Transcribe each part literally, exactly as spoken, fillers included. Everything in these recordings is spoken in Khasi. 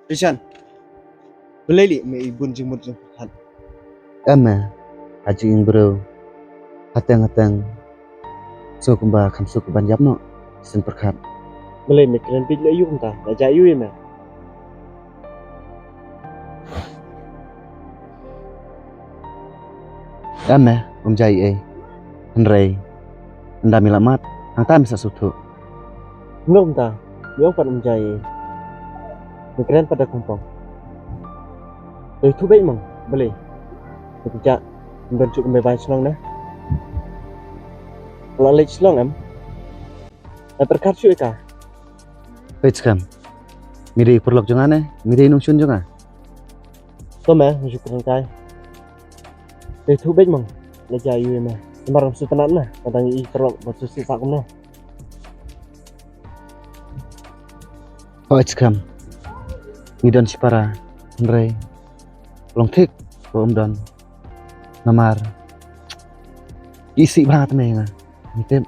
Rishan. Balei lei me i bun jingmut jingpyrkhat? Em me, ha jingim briew, hateng hateng, so kumba kham suk ban ïap noh, sien pyrkhat. Balei me kren bit lei ïa u kumta, la jia ïa u ïa me? Em me, um jia ei ei. Hynrei ynda me la mad, hangta me sa sngewthuh. Ngam ta, ïa u pat um jia ei ei. Me kren pat da kongpong. Dei tu beit mang, balei? Dei tu ja, me ban chuk me bai shlong ne. La leit shlong em. Ai pyrkhat shu eka. Peit skhem. Me dei paralok jong nga ne, me dei nongshun jong nga. To me, me shu kren kai. Dei tu beit mang. La jia ïa u me. Namar ngam sngewtynnat ne, ka dang i paralok ba shu sih sa kumne. Hooid skhem. Ngi don shipara, hynrei long thik ba um don. Namar ki isih bha te me nga. Ngi tip.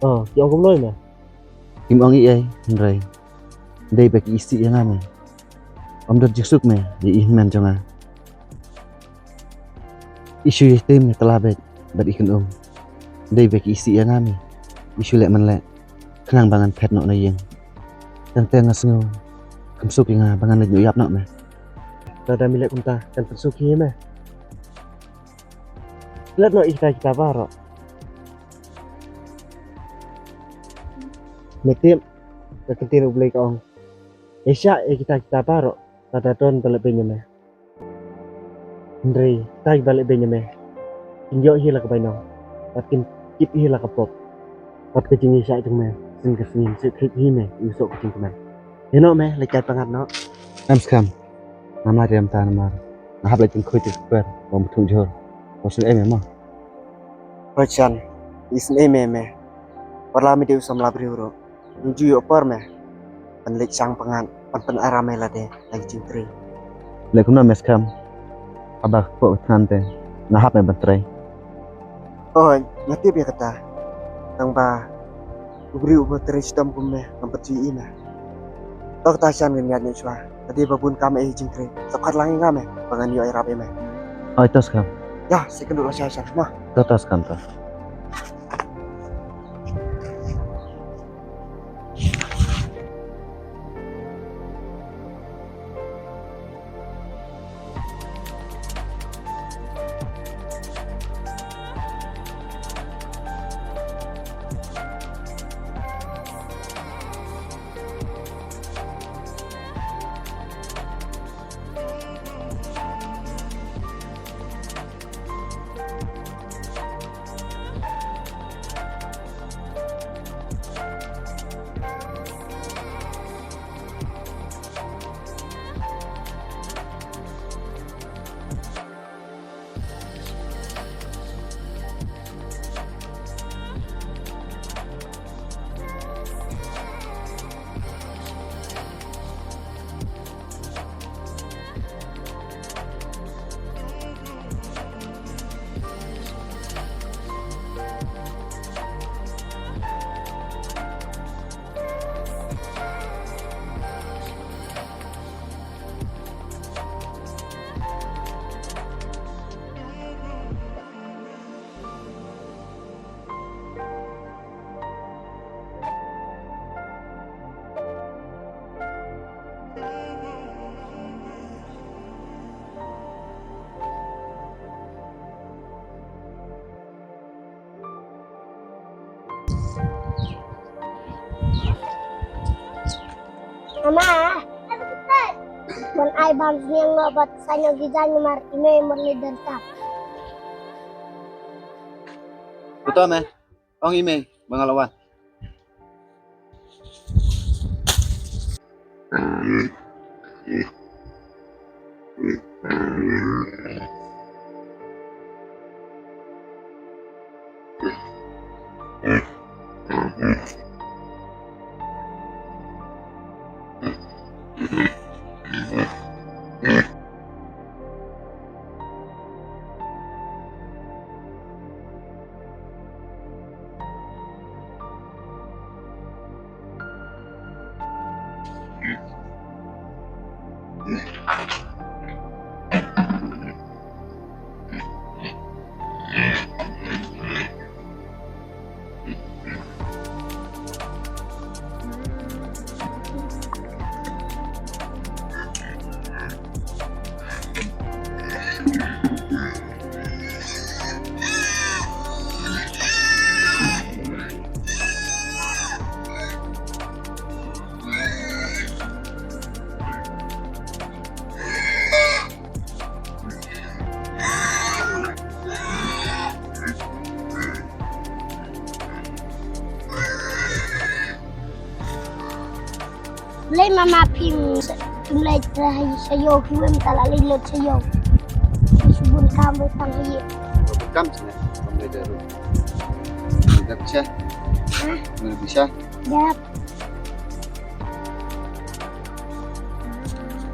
Oh, ki ong kumno me? Kim ong ei ei, hynrei dei ba ki isih ïa nga me. Ym don jingsuk me ïa i hynmen jong nga. I shu ïa tim ïa tla beit bad i kynum. Dei ba ki isih ïa nga me. I shu leh man leh. Khnang ba ngan phet noh na ïing. Teng teng nga sngew kham suk ïa nga ba ngan leit ïap noh me. Lada me leh kumta kan pynsuk hi me. Leh noh ïa kita kita baroh. Me tip, ka ktien U Blei ka ong, ïa shah ïa kita kita baroh lada don ba leh beiñ ïa me. Hynrei kita kiba leh beiñ ïa me kin ïoh hi la ka bainong bad kin tip hi la ka pop. Bad ka jingïaishah jong me sien ka sngi shu khih hi me ïa u soh ka jingkmen. Ïa noh me leit kai pyngngad noh. Em skhem. Namar ïa mynta namar nga hap leit pynkhuid ïa ka kper ba mut thung jhur. Ba sngewsih me mo. Rochan, isynei me me. Wat la me dei u samla briew ruh, ngi ju ïoh por me ban leit shang pyngngad, ban pynaram ïa lade na ki jingtrei. Leh kumno me skhem? Haba ka pok ka thngan te nga hap me ban trei. Oh, nga tip ïa kata. Tang ba u briew uba trei shitom kum me ngam pat ju ïohi me. To kata shan ngan ïaid noh shuwa. Ka dei ba bun kam eh jingtrei. Sa phat lang ïa nga me ba ngan ïoh ïarap ïa me. Oi, to skhem. Ïa, sa ïakynduh lashai shan mo. To, to skhem to. Mama, ban ai bam sniang no bat sanyo gijan mar ime mar leader tap. Betul me. Ong i mei ba nga la wan. Lei mama phim, phim leit sha ïew, phim em ta la leit lut sha ïew. Phi shu bun kam beit tang ïa. Bun kam sini, kam leit lut. Dak sha. Hah? Dak sha. Dak.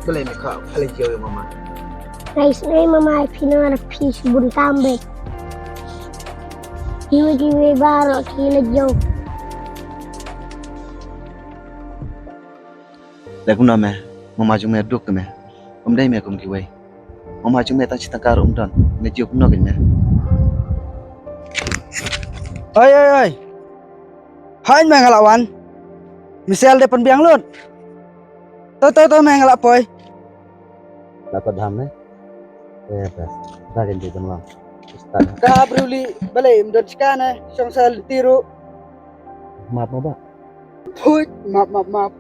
Balei me kha, kha leit ïew ïa mama? Nai snai mama phi na phi shu bun kam beit. Kiwei kiwei baroh ki leit ïew. Leh kumno me, mama jong me duk te me. Ym dei me kum kiwei. Mama jong me tang shi tyngka ruh ym don. Me jia kumno kein me. Oi, oi, oi. Haiñ me nga la wan. Michelle de pynbiang lut. To, to, to me nga la poi. La pat dham me. Eh, bas. Da kein de jong lang. Start. Ka bruli balei ym don shika ne, shong sa lynti ruh. Map mo ba. Phuit, map, map, map.